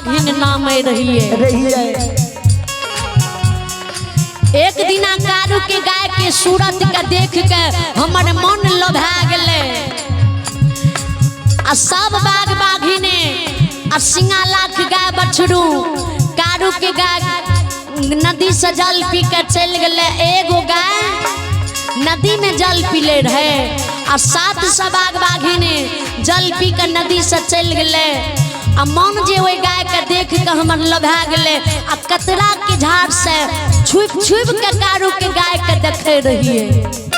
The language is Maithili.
बाघिन नामे रहिए। रहिए। एक दिना कारू के गाय के सूरत के देख के हमर मन लोभा गेलै आ सब बाघ बाघिने आ सिंगा लाख गाय बछरू कारू के गाय नदी से जल पी के चलि गेलै। एगो गाय नदी में जल पीले रहे आ 700 बाघ बाघिने जल पी के नदी से चलि गेलै आ मन जे ओहि गाय के देख के हमर लोभा गेलै आ कतरा के झाड़ से छुपि छुपि के कारू के गाय के देखे रहिए।